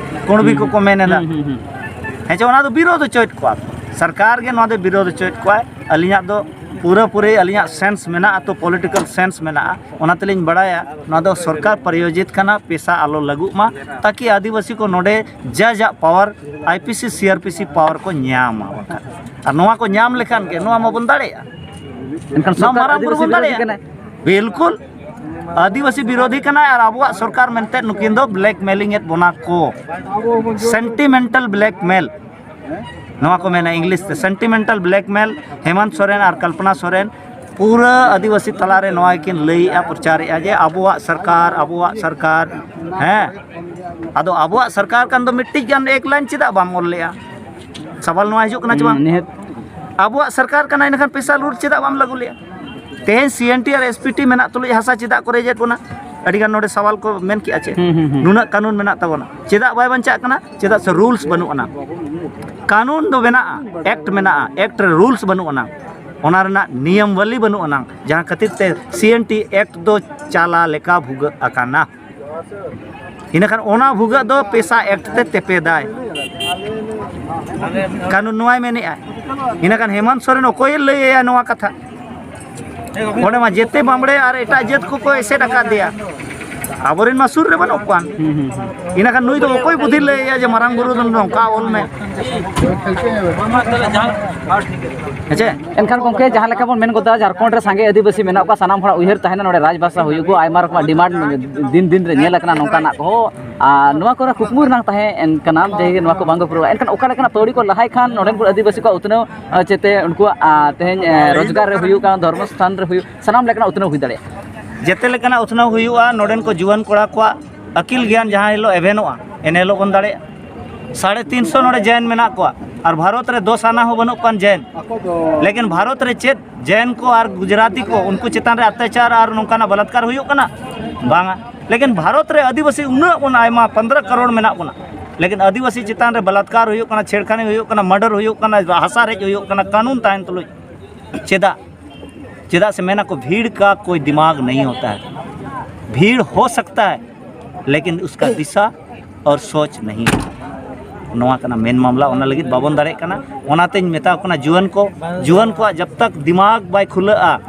ᱠᱩᱬᱵᱤ ᱦᱩᱸ, ᱠᱚᱠᱚ ᱢᱮᱱ ᱮᱫᱟ᱾ ᱦᱩᱸ, ᱦᱩᱸ, ᱦᱩᱸ᱾ ᱦᱮᱸ ᱪᱮ, ᱚᱱᱟ ᱫᱚ ᱵᱤᱨᱳᱫᱷ ᱦᱚᱪᱚᱭᱮᱫ ᱠᱚᱣᱟ ᱠᱚ, ᱥᱚᱨᱠᱟᱨ ᱜᱮ ᱱᱚᱣᱟ ᱫᱚ ᱵᱤᱨᱳᱫᱷ ᱦᱚᱪᱚᱭᱮᱫ ᱠᱚᱣᱟᱭ᱾ ᱟᱹᱞᱤᱧᱟᱜ ᱫᱚ ᱯᱩᱨᱟᱹ ᱯᱩᱨᱤ ᱟᱹᱞᱤᱧᱟᱜ ᱥᱮᱱᱥ ᱢᱮᱱᱟᱜᱼᱟ, ᱛᱚ ᱯᱚᱞᱤᱴᱤᱠᱟᱞ ᱥᱮᱱᱥ ᱢᱮᱱᱟᱜᱼᱟ, ᱚᱱᱟ ᱛᱮᱞᱤᱧ ᱵᱟᱲᱟᱭᱟ ᱱᱚᱣᱟ ᱫᱚ ᱥᱚᱨᱠᱟᱨ ᱯᱨᱟᱭᱳᱡᱤᱛ ᱠᱟᱱᱟ, ᱯᱮᱥᱟ ᱟᱞᱚ ᱞᱟᱹᱜᱩᱜ ᱢᱟ, ᱛᱟᱠᱤ ᱟᱹᱫᱤᱵᱟᱹᱥᱤ ᱠᱚ ᱱᱚᱰᱮ ᱡᱟᱡᱟᱜ power, I P C, C R P C power ᱠᱚ ᱧᱟᱢᱟ᱾ ᱵᱟᱠᱷᱟᱱ ᱟᱨ ᱱᱚᱣᱟ ᱠᱚ ᱧᱟᱢ ᱞᱮᱠᱷᱟᱱ ᱜᱮ ᱱᱚᱣᱟ ᱢᱟᱵᱚᱱ ᱫᱟᱲᱮᱭᱟᱜᱼᱟ᱾ ᱮᱱᱠᱷᱟᱱ ᱱᱚᱣᱟ ᱥᱚᱨᱠᱟᱨ ᱢᱟᱨᱟᱝ ᱵᱩᱨᱩ ᱟᱹᱫᱤᱵᱟᱹᱥᱤ ᱵᱚᱱ ᱵᱤᱨᱳᱫᱷᱤ ᱫᱟᱲᱮᱭᱟᱜᱼᱟ᱾ ᱠᱟᱱᱟᱭ᱾ ᱵᱤᱞᱠᱩᱞ ᱟᱹᱫᱤᱵᱟᱹᱥᱤ ᱵᱤᱨᱳᱫᱷᱤ ᱠᱟᱱᱟᱭ ᱟᱨ ᱟᱵᱚᱣᱟᱜ ᱥᱚᱨᱠᱟᱨ ᱢᱮᱱᱛᱮ ᱱᱩᱠᱤᱱ ᱫᱚ ᱵᱞᱮᱠᱢᱮᱞᱤᱝ ᱮᱫ ᱵᱚᱱᱟ ᱠᱚ, ᱥᱮᱱᱴᱤᱢᱮᱱᱴᱟᱞ ᱵᱞᱮᱠᱢᱮᱞ᱾ ᱱᱚᱣᱟ ᱠᱚ ᱢᱮᱱᱟ ᱤᱝᱞᱤᱥ ᱛᱮ ᱥᱮᱱᱴᱤᱢᱮᱱᱴᱟᱞ ᱵᱞᱮᱠᱢᱮᱞ᱾ ᱦᱮᱢᱟᱱᱛ ᱥᱚᱨᱮᱱ ᱟᱨ ᱠᱚᱞᱯᱚᱱᱟ ᱥᱚᱨᱮᱱ ᱯᱩᱨᱟᱹ ᱟᱹᱫᱤᱵᱟᱹᱥᱤ ᱛᱟᱞᱟᱨᱮ ᱱᱚᱣᱟ ᱜᱮᱠᱤᱱ ᱞᱟᱹᱭᱮᱜᱼᱟ, ᱯᱨᱚᱪᱟᱨᱮᱜᱼᱟ ᱡᱮ ᱟᱵᱚᱣᱟᱜ ᱥᱚᱨᱠᱟᱨ, ᱟᱵᱚᱣᱟᱜ ᱥᱚᱨᱠᱟᱨ᱾ ᱦᱮᱸ, ᱟᱫᱚ ᱟᱵᱚᱣᱟᱜ ᱥᱚᱨᱠᱟᱨ ᱠᱟᱱ ᱫᱚ ᱢᱤᱫᱴᱤᱡ ᱜᱟᱱ ᱮᱠ ᱞᱟᱭᱤᱱ ᱪᱮᱫᱟᱜ ᱵᱟᱢ ᱚᱞ ᱞᱮᱜᱼᱟ? ᱥᱟᱣᱟᱞ ᱱᱚᱣᱟ ᱦᱤᱡᱩᱜ ᱠᱟᱱᱟ ᱪᱮ ᱵᱟᱝ? ᱦᱩᱸ, ᱱᱤᱦᱟᱹᱛ᱾ ᱟᱵᱚᱣᱟᱜ ᱥᱚᱨᱠᱟᱨ ᱠᱟᱱᱟ, ᱮᱱᱠᱷᱟᱱ ᱯᱮᱥᱟ ᱞᱩᱴ ᱪᱮᱫᱟᱜ ᱵᱟᱢ ᱞᱟᱹᱜᱩ ᱞᱮᱜᱼᱟ? ᱛᱮᱦᱮᱧ ᱥᱤ ᱮᱱ ᱴᱤ ᱟᱨ ᱮᱥ ᱯᱤ ᱴᱤ ᱢᱮᱱᱟᱜ ᱛᱩᱞᱩᱡ ᱦᱟᱥᱟ ᱪᱮᱫᱟᱜ ᱠᱚ ᱨᱮᱡᱮᱫ ᱵᱚᱱᱟ? ᱟᱹᱰᱤᱜᱟᱱ ᱱᱚᱰᱮ ᱥᱟᱣᱟᱞ ᱠᱚ ᱢᱮᱱ ᱠᱮᱜᱼᱟ ᱪᱮ? ᱦᱩᱸ, ᱦᱩᱸ, ᱦᱩᱸ᱾ ᱱᱩᱱᱟᱹᱜ ᱠᱟᱹᱱᱩᱱ ᱢᱮᱱᱟᱜ ᱛᱟᱵᱚᱱᱟ, ᱪᱮᱫᱟᱜ ᱥᱮ ᱨᱩᱞᱥ ᱵᱟᱹᱱᱩᱜ ᱟᱱᱟ᱾ ᱠᱟᱹᱱᱩᱱ ᱫᱚ ᱢᱮᱱᱟᱜᱼᱟ, ᱮᱠᱴ ᱢᱮᱱᱟᱜᱼᱟ, ᱮᱠᱴ ᱨᱮ ᱨᱩᱞᱥ ᱵᱟᱹᱱᱩᱜ ᱟᱱᱟ, ᱚᱱᱟ ᱨᱮᱱᱟᱜ ᱱᱤᱭᱚᱢ ᱵᱟᱹᱞᱤ ᱵᱟᱹᱱᱩᱜ ᱟᱱᱟ, ᱡᱟᱦᱟᱸ ᱠᱷᱟᱹᱛᱤᱨ ᱛᱮ ᱥᱤ ᱮᱱ ᱴᱤ ᱮᱠᱴ ᱫᱚ ᱪᱟᱞᱟ ᱞᱮᱠᱟ ᱵᱷᱩᱜᱟᱹᱜ ᱟᱠᱟᱱᱟ᱾ ᱤᱱᱟᱹᱠᱷᱟᱱ ᱚᱱᱟ ᱵᱷᱩᱜᱟᱹᱜ ᱫᱚ ᱯᱮᱥᱟ ᱮᱠᱴ ᱛᱮ ᱛᱮᱯᱮᱫᱟᱭ᱾ ᱠᱟᱹᱱᱩᱱ ᱱᱚᱣᱟᱭ ᱢᱮᱱᱮᱫᱼᱟ᱾ ᱤᱱᱟᱹᱠᱷᱟᱱ ᱦᱮᱢᱟᱱᱛ ᱥᱚᱨᱮᱱ ᱚᱠᱚᱭᱮ ᱞᱟᱹᱭ ᱟᱭᱟ ᱱᱚᱣᱟ ᱠᱟᱛᱷᱟ? ᱚᱸᱰᱮ ᱢᱟ ᱡᱮᱛᱮ ᱵᱟᱢᱵᱽᱲᱮ ᱟᱨ ᱮᱴᱟᱜ ᱡᱟᱹᱛ ᱠᱚᱠᱚ ᱮᱥᱮᱫ ᱟᱠᱟᱫᱮᱭᱟ᱾ ᱟᱵᱚᱨᱮᱱ ᱢᱟ ᱥᱩᱨ ᱨᱮ ᱵᱟᱹᱱᱩᱜ ᱠᱚᱣᱟ᱾ ᱦᱩᱸ, ᱦᱩᱸ, ᱦᱩᱸ᱾ ᱤᱱᱟᱹᱠᱷᱟᱱ ᱱᱩᱭ ᱫᱚ ᱚᱠᱚᱭ ᱵᱩᱫᱷᱤ ᱞᱟᱹᱭ ᱟᱭᱟ ᱡᱮ ᱢᱟᱨᱟᱝ ᱵᱩᱨᱩ ᱫᱚ ᱱᱚᱝᱠᱟ ᱚᱞ ᱢᱮ? ᱦᱮᱸ ᱪᱮ? ᱮᱱᱠᱷᱟᱱ ᱜᱚᱢᱠᱮ, ᱡᱟᱦᱟᱸ ᱞᱮᱠᱟ ᱵᱚᱱ ᱢᱮᱱ ᱜᱚᱫᱟ, ᱡᱷᱟᱲᱠᱷᱚᱸᱰ ᱨᱮ ᱥᱟᱸᱜᱮ ᱟᱹᱫᱤᱵᱟᱹᱥᱤ ᱢᱮᱱᱟᱜ ᱠᱚᱣᱟ, ᱥᱟᱱᱟᱢ ᱦᱚᱲᱟᱜ ᱩᱭᱦᱟᱹᱨ ᱛᱟᱦᱮᱱᱟ ᱱᱚᱰᱮ ᱨᱟᱡᱽ ᱵᱷᱟᱥᱟ ᱦᱩᱭᱩᱜᱼᱟ, ᱟᱭᱢᱟ ᱨᱚᱠᱚᱢᱟᱜ ᱰᱤᱢᱟᱱᱰ ᱫᱤᱱ ᱫᱤᱱ ᱨᱮ ᱧᱮᱞ ᱟᱠᱟᱱᱟ ᱱᱚᱝᱠᱟᱱᱟᱜ ᱠᱚᱦᱚᱸ᱾ ᱟᱨ ᱱᱚᱣᱟ ᱠᱚᱨᱮ ᱠᱩᱠᱢᱩ ᱨᱮᱱᱟᱜ ᱛᱟᱦᱮᱸ ᱮᱱ ᱠᱟᱱᱟ ᱡᱮ ᱱᱚᱣᱟ ᱠᱚ ᱵᱟᱝ ᱠᱚ ᱯᱩᱨᱟᱹᱣᱟ, ᱮᱱᱠᱷᱟᱱ ᱚᱠᱟ ᱞᱮᱠᱟᱱᱟᱜ ᱯᱟᱹᱣᱲᱤ ᱠᱚ ᱞᱟᱦᱟᱭ ᱠᱷᱟᱱ ᱱᱚᱰᱮᱱ ᱠᱚ ᱟᱹᱫᱤᱵᱟᱹᱥᱤ ᱠᱚᱣᱟᱜ ᱩᱛᱱᱟᱹᱣ, ᱟᱨ ᱪᱮᱛᱮ ᱩᱱᱠᱩᱣᱟᱜ, ᱟᱨ ᱛᱮᱦᱮᱧ, ᱮ, ᱨᱳᱡᱽᱜᱟᱨ ᱨᱮ ᱦᱩᱭᱩᱜ ᱠᱟᱱ, ᱫᱷᱚᱨᱢᱚ ᱥᱛᱷᱟᱱ ᱨᱮ ᱦᱩᱭᱩᱜ, ᱥᱟᱱᱟᱢ ᱞᱮᱠᱟᱱᱟᱜ ᱩᱛᱱᱟᱹᱣ ᱦᱩᱭ ᱫᱟᱲᱮᱭᱟᱜᱼᱟ᱾ ᱡᱮᱛᱮ ᱞᱮᱠᱟᱱᱟᱜ ᱩᱛᱱᱟᱹᱣ ᱦᱩᱭᱩᱜᱼᱟ᱾ ᱱᱚᱰᱮᱱ ᱠᱚ ᱡᱩᱣᱟᱹᱱ ᱠᱚᱲᱟ ᱠᱚᱣᱟᱜ ᱟᱹᱠᱤᱞ ᱜᱮᱭᱟᱱ ᱡᱟᱦᱟᱸ ᱦᱤᱞᱳᱜ ᱮᱵᱷᱮᱱᱚᱜᱼᱟ, ᱮᱱ ᱦᱤᱞᱳᱜ ᱵᱚᱱ ᱫᱟᱲᱮᱭᱟᱜᱼᱟ᱾ ᱥᱟᱲᱮ ᱛᱤᱱ ᱥᱚ ᱱᱚᱰᱮ ᱡᱮᱱ ᱢᱮᱱᱟᱜ ᱠᱚᱣᱟ, ᱟᱨ ᱵᱷᱟᱨᱚᱛ ᱨᱮ ᱫᱚᱥ ᱟᱱᱟ ᱦᱚᱸ ᱵᱟᱹᱱᱩᱜ ᱠᱚᱣᱟ ᱡᱮᱱ᱾ ᱞᱮᱠᱤᱱ ᱵᱷᱟᱨᱚᱛ ᱨᱮ ᱪᱮᱫ ᱡᱮᱱ ᱠᱚ ᱟᱨ ᱜᱩᱡᱽᱨᱟᱴᱤ ᱠᱚ, ᱩᱱᱠᱩ ᱪᱮᱛᱟᱱ ᱨᱮ ᱚᱛᱛᱟᱪᱟᱨ ᱟᱨ ᱱᱚᱝᱠᱟᱱᱟᱜ ᱵᱟᱞᱟᱛᱠᱟᱨ ᱦᱩᱭᱩᱜ ᱠᱟᱱᱟ? ᱵᱟᱝᱟ᱾ ᱞᱮᱠᱤᱱ ᱵᱷᱟᱨᱚᱛ ᱨᱮ ᱟᱹᱫᱤᱵᱟᱹᱥᱤ ᱩᱱᱟᱹᱜ ᱵᱚᱱ ᱟᱭᱢᱟ, ᱯᱚᱱᱫᱽᱨᱚ ᱠᱟᱨᱳᱲ ᱢᱮᱱᱟᱜ ᱵᱚᱱᱟ, ᱞᱮᱠᱤᱱ ᱟᱹᱫᱤᱵᱟᱹᱥᱤ ᱪᱮᱛᱟᱱ ᱨᱮ ᱵᱟᱞᱟᱛᱠᱟᱨ ᱦᱩᱭᱩᱜ ᱠᱟᱱᱟ, ᱪᱷᱮᱲᱠᱷᱟᱱᱤ ᱦᱩᱭᱩᱜ ᱠᱟᱱᱟ, ᱢᱟᱨᱰᱟᱨ ᱦᱩᱭᱩᱜ ᱠᱟᱱᱟ, ᱦᱟᱥᱟ ᱨᱮᱡ ᱦᱩᱭᱩᱜ ᱠᱟᱱᱟ, ᱠᱟᱹᱱᱩᱱ ᱛᱟᱦᱮᱱ ᱛᱩᱞᱩᱡ᱾ ᱪᱮᱫᱟᱜ? ᱪᱮᱫᱟᱜ ᱥᱮ ᱢᱮᱱᱟ ᱠᱚ, भीड़ का कोई दिमाग नहीं होता है, भीड़ हो सकता है, लेकिन उसका दिशा और सोच नहीं होता। ᱱᱚᱣᱟ ᱠᱟᱱᱟ ᱢᱮᱱ ᱢᱟᱢᱞᱟ, ᱚᱱᱟ ᱞᱟᱹᱜᱤᱫ ᱵᱟᱵᱚᱱ ᱫᱟᱲᱮᱭᱟᱜ ᱠᱟᱱᱟ᱾ ᱚᱱᱟᱛᱮᱧ ᱢᱮᱛᱟ ᱠᱚ ᱠᱟᱱᱟ ᱡᱩᱣᱟᱹᱱ ᱠᱚ, ᱡᱩᱣᱟᱹᱱ ᱠᱚᱣᱟᱜ ᱡᱟᱵ ᱛᱟᱠ ᱫᱤᱢᱟᱜᱽ ᱵᱟᱭ ᱠᱷᱩᱞᱟᱹᱜᱼᱟ,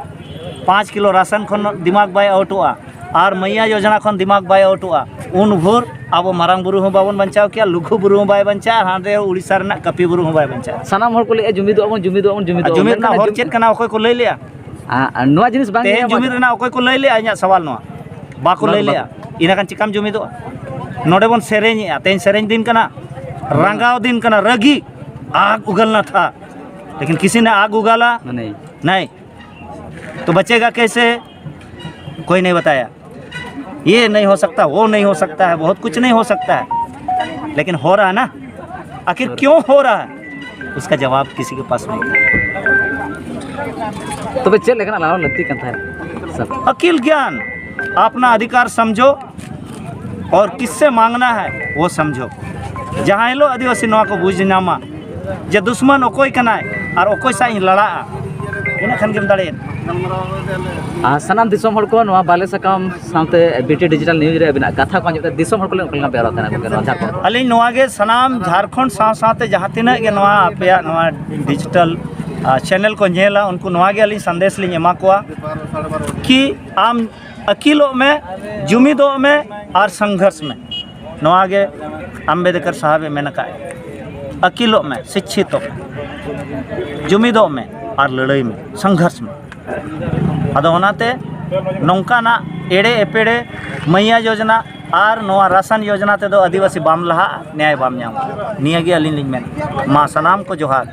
ᱯᱟᱸᱪ ᱠᱤᱞᱳ ᱨᱟᱥᱚᱱ ᱠᱷᱚᱱ ᱫᱤᱢᱟᱜᱽ ᱵᱟᱭ ᱟᱣᱩᱴᱚᱜᱼᱟ, ᱟᱨ ᱢᱟᱹᱭᱟ ᱭᱳᱡᱚᱱᱟ ᱠᱷᱚᱱ ᱫᱤᱢᱟᱜᱽ ᱵᱟᱭ ᱟᱣᱩᱴᱚᱜᱼᱟ, ᱩᱱ ᱵᱷᱳᱨ ᱟᱵᱚ ᱢᱟᱨᱟᱝ ᱵᱩᱨᱩ ᱦᱚᱸ ᱵᱟᱵᱚᱱ ᱵᱟᱧᱪᱟᱣ ᱠᱮᱭᱟ, ᱞᱩᱜᱩ ᱵᱩᱨᱩ ᱦᱚᱸ ᱵᱟᱭ ᱵᱟᱧᱪᱟᱜᱼᱟ, ᱦᱟᱸᱰᱮ ᱩᱲᱤᱥᱥᱟ ᱨᱮᱱᱟᱜ ᱠᱟᱹᱯᱤ ᱵᱩᱨᱩ ᱦᱚᱸ ᱵᱟᱭ ᱵᱟᱧᱪᱟᱜᱼᱟ᱾ ᱥᱟᱱᱟᱢ ᱦᱚᱲ ᱠᱚ ᱞᱟᱹᱭᱮᱫᱼᱟ, "ᱡᱩᱢᱤᱫᱚᱜ ᱟᱵᱚᱱ, ᱡᱩᱢᱤᱫᱚᱜ ᱟᱵᱚᱱ", ᱡᱩᱢᱤᱫ ᱢᱮᱱᱠᱷᱟᱱ ᱨᱮᱱᱟᱜ ᱦᱚᱨ ᱡᱩᱢᱤᱫ ᱪᱮᱫ ᱠᱟᱱᱟ? ᱚᱠᱚᱭ ᱠᱚ ᱞᱟᱹᱭ ᱞᱮᱜᱼᱟ? ᱟᱨ ᱱᱚᱣᱟ ᱡᱤᱱᱤᱥ ᱵᱟᱝ ᱛᱮᱦᱮᱧ ᱧᱮᱞ ᱡᱩᱢᱤᱫ ᱧᱟᱢᱚᱜ ᱨᱮᱱᱟᱜ ᱚᱠᱚᱭ ᱠᱚ ᱞᱟᱹᱭ ᱞᱮᱜᱼᱟ? ᱤᱧᱟᱹᱜ ᱥᱟᱣᱟᱞ ᱱᱚᱣᱟ, ᱵᱟᱠᱚ ᱵᱟᱝ, ᱞᱟᱹᱭ ᱵᱟᱝ᱾ ᱞᱮᱜᱼᱟ᱾ ᱤᱱᱟᱹ ᱠᱷᱟᱱ ᱪᱤᱠᱟᱢ ᱡᱩᱢᱤᱫᱚᱜᱼᱟ? ᱱᱚᱰᱮ ᱵᱚᱱ ᱥᱮᱨᱮᱧᱮᱜᱼᱟ, ᱛᱮᱦᱮᱧ ᱥᱮᱨᱮᱧ ᱫᱤᱱ ᱠᱟᱱᱟ, ᱨᱟᱸᱜᱟᱣ ᱫᱤᱱ ᱠᱟᱱᱟ, ᱨᱟᱹᱜᱤ ᱟᱜ ᱩᱜᱟᱞᱱᱟ ᱛᱷᱟ, ᱞᱮᱠᱤᱱ ᱠᱤᱥᱤ ᱱᱮ ᱟᱜ ᱩᱜᱟᱞᱟ ᱢᱟᱱᱮ ᱱᱟᱭ, ᱛᱚ ᱵᱟᱪᱮᱜᱟ ᱠᱮᱥᱮ? ᱠᱳᱭ ᱱᱟᱭ ᱵᱟᱛᱟᱭᱟ᱾ ᱭᱮ ᱱᱟᱭ ᱦᱳ ᱥᱟᱠᱛᱟ, ᱣᱳ ᱱᱟᱭ ᱦᱳ ᱥᱟᱠᱛᱟ ᱦᱟᱭ, ᱵᱚᱦᱩᱛ ᱠᱩᱪᱷ ᱱᱟᱭ ᱦᱳ ᱥᱟᱠᱛᱟ ᱦᱟᱭ, ᱞᱮᱠᱤᱱ ᱦᱳ ᱨᱟᱦᱟ ᱦᱟᱭ ᱱᱟ? ᱟᱠᱷᱤᱨ ᱠᱭᱳᱸ ᱦᱳ ᱨᱟᱦᱟ ᱦᱟᱭ? ᱩᱥᱠᱟ ᱡᱟᱣᱟᱵ ᱠᱤᱥᱤ ᱠᱮ ᱯᱟᱥ ᱱᱟᱦᱤ ᱦᱟᱭ᱾ ᱛᱚᱵᱮ ᱪᱮᱫ ᱞᱮᱠᱟᱱᱟᱜ ᱞᱟᱲᱟᱣ ᱞᱟᱹᱠᱛᱤ ᱠᱟᱱ ᱛᱟᱦᱮᱸᱫ? ᱥᱟᱨ᱾ ᱟᱹᱠᱤᱞ ᱜᱮᱭᱟᱱ, ᱟᱯᱱᱟ ᱟᱫᱷᱤᱠᱟᱨ ᱥᱟᱢᱡᱷᱳ ᱟᱨ ᱠᱤᱥᱥᱮ ᱢᱟᱝᱜᱽᱱᱟ ᱦᱟᱭ ᱣᱳ ᱥᱟᱢᱡᱷᱳ᱾ ᱡᱟᱦᱟᱸ ᱦᱤᱞᱳᱜ ᱟᱹᱫᱤᱵᱟᱹᱥᱤ ᱱᱚᱣᱟ ᱠᱚ ᱵᱩᱡᱽ ᱧᱟᱢᱟ ᱡᱮ ᱫᱩᱥᱢᱟᱱ ᱚᱠᱚᱭ ᱠᱟᱱᱟᱭ ᱟᱨ ᱚᱠᱚᱭ ᱥᱟᱶ ᱤᱧ ᱞᱟᱲᱟᱜᱼᱟ, ᱤᱱᱟᱹ ᱠᱷᱟᱱ ᱜᱮᱢ ᱫᱟᱲᱮᱭᱟᱜᱼᱟ᱾ ᱟᱨ ᱥᱟᱱᱟᱢ ᱫᱤᱥᱚᱢ ᱦᱚᱲ ᱠᱚ ᱱᱚᱣᱟ ᱵᱟᱞᱮ ᱥᱟᱠᱟᱢ ᱥᱟᱶᱛᱮ ᱵᱤᱴᱤ ᱰᱤᱡᱤᱴᱟᱞ ᱱᱤᱭᱩᱡᱽ ᱨᱮ ᱟᱹᱵᱤᱱᱟᱜ ᱠᱟᱛᱷᱟ ᱠᱚ ᱟᱸᱡᱚᱢ ᱛᱮ ᱫᱤᱥᱚᱢ ᱦᱚᱲ ᱠᱚ ᱞᱟᱹᱜᱤᱫ ᱚᱠᱟ ᱞᱮᱠᱟ ᱵᱮᱣᱨᱟ ᱛᱟᱦᱮᱱᱟ ᱜᱚᱢᱠᱮ ᱱᱚᱣᱟ ᱡᱷᱟᱲᱠᱷᱚᱸᱰ? ᱟᱹᱞᱤᱧ ᱱᱚᱣᱟ ᱜᱮ ᱥᱟᱱᱟᱢ ᱡᱷᱟᱲᱠᱷᱚᱸᱰ ᱥᱟᱶ ᱥᱟᱶᱛᱮ ᱡᱟᱦᱟᱸ ᱛᱤᱱᱟᱹᱜ ᱜᱮ ᱱᱚᱣᱟ ᱟᱯᱮᱭᱟᱜ ᱱᱚᱣᱟ ᱰᱤᱡᱤᱴᱟᱞ, ᱟ, ᱪᱮᱱᱮᱞ ᱠᱚ ᱧᱮᱞᱟ, ᱩᱱᱠᱩ ᱱᱚᱣᱟ ᱜᱮ ᱟᱹᱞᱤᱧ ᱥᱟᱸᱫᱮᱥ ᱞᱤᱧ ᱮᱢᱟ ᱠᱚᱣᱟ ᱠᱤ ᱟᱢ ᱟᱹᱠᱤᱞᱚᱜ ᱢᱮ, ᱡᱩᱢᱤᱫᱚᱜ ᱢᱮ ᱟᱨ ᱥᱚᱝᱜᱷᱚᱨᱥ ᱢᱮ᱾ ᱱᱚᱣᱟ ᱜᱮ ᱟᱢᱵᱮᱫᱠᱚᱨ ᱥᱟᱦᱟᱵᱮ ᱢᱮᱱ ᱟᱠᱟᱫᱼᱟ, ᱟᱹᱠᱤᱞᱚᱜ ᱢᱮ, ᱥᱤᱪᱪᱷᱤᱛᱚᱜ ᱢᱮ, ᱡᱩᱢᱤᱫᱚᱜ ᱢᱮ ᱟᱨ ᱞᱟᱹᱲᱦᱟᱹᱭ ᱢᱮ, ᱥᱚᱝᱜᱷᱚᱨᱥ ᱢᱮ᱾ ᱟᱫᱚ ᱚᱱᱟᱛᱮ ᱱᱚᱝᱠᱟᱱᱟᱜ ᱮᱲᱮ ᱮᱯᱮᱲᱮ ᱢᱟᱹᱭᱟ ᱡᱳᱡᱽᱱᱟ ᱟᱨ ᱱᱚᱣᱟ ᱨᱟᱥᱟᱱ ᱭᱳᱡᱽᱱᱟ ᱛᱮᱫᱚ ᱟᱹᱫᱤᱵᱟᱹᱥᱤ ᱵᱟᱢ ᱞᱟᱦᱟᱜᱼᱟ, ᱱᱮᱭᱟᱭ ᱵᱟᱢ ᱧᱟᱢᱟ᱾ ᱱᱤᱭᱟᱹ ᱜᱮ ᱟᱹᱞᱤᱧ ᱞᱤᱧ ᱢᱮᱱᱟ᱾ ᱢᱟ ᱥᱟᱱᱟᱢ ᱠᱚ ᱡᱚᱦᱟᱨ᱾